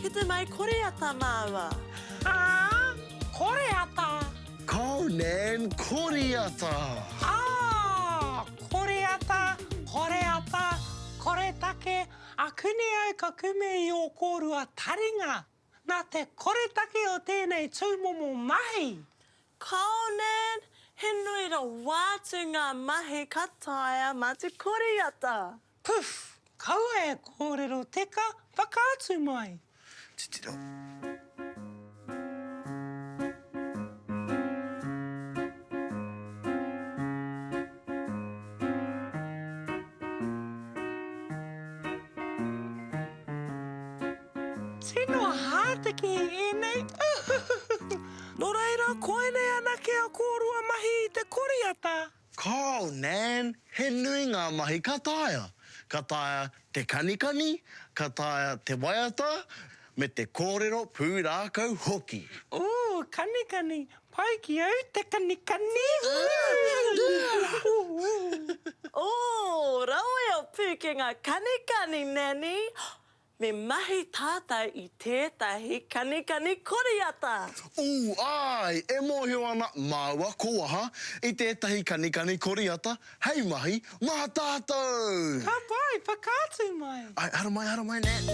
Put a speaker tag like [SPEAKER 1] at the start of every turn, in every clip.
[SPEAKER 1] Ki te mai koreata māua.
[SPEAKER 2] Ā, koreata.
[SPEAKER 3] Kao Nan, koreata.
[SPEAKER 2] Ā, koreata, koreata, koretake, akune au ka kume i ō kōrua taringa. Nā te koretake o tēnei tūmomo mahi.
[SPEAKER 1] Kao Nan, he nui rawa atu ngā mahi ka taea mā te koreata.
[SPEAKER 2] Poof! Kaua e kōrero teka, whakaatu mai!
[SPEAKER 3] Titiro.
[SPEAKER 2] Tino hātiki ēnei, uhuhuhu! Nō reira, koinei anake a kōrua mahi i te koriata?
[SPEAKER 3] Kāo, Nan, he nui ngā mahi ka taea. Ka taea te kanikani, ka taea te waiata, me te kōrero pūrākau hoki.
[SPEAKER 2] Ooh, kanikani, pai ki au te kanikani!
[SPEAKER 1] Ooh, rawe o pūkenga kanikani, Nanny! Me mahi tātou i tētahi kanikani koriata!
[SPEAKER 3] Ū, āe, e mōhio ana māua ko aha i tētahi kanikani koriata hei mahi mā tātou!
[SPEAKER 2] Ka pai, whakaatu mai!
[SPEAKER 3] Āe, haramai, haramai, Nat!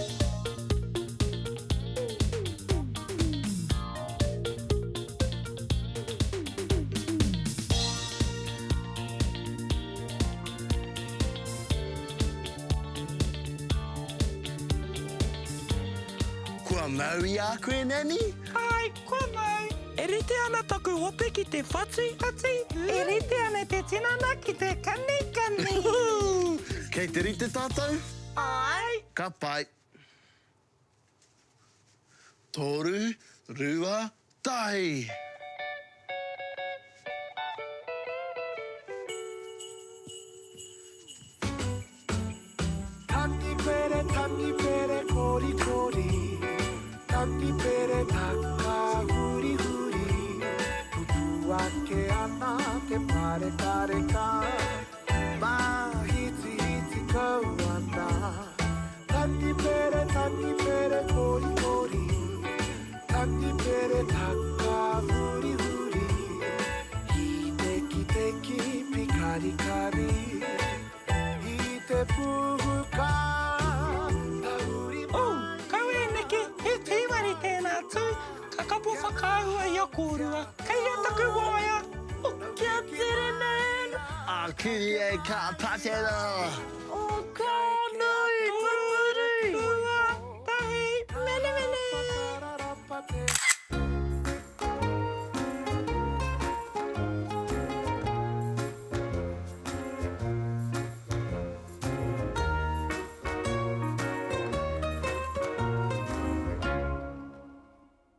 [SPEAKER 3] Kua mau i a koe, Nanny?
[SPEAKER 2] Āe, kua mau. E rite ana taku hope ki te whati. Whati. E rite ana te tinana ki te kanikani.
[SPEAKER 3] Kei te rite tātou?
[SPEAKER 1] Āe.
[SPEAKER 3] Ka pai. Toru, rua, tahi!
[SPEAKER 4] Taki pere, taki pere, kori kori Taki pere taka huri huri Pupu ake ana te parekareka Māhitihiti kau ana Taki pere, taki pere, kori kori Taki pere taka huri huri Hītekiteki pikarikari I te puhuka tahuri mai
[SPEAKER 2] Oh, kau e neke, he tīwari tēnā tū, ka kapo whakaahua i a kōrua, kei a taku waea!
[SPEAKER 1] Kia tere, Nan!
[SPEAKER 3] Ākiri e ka patera!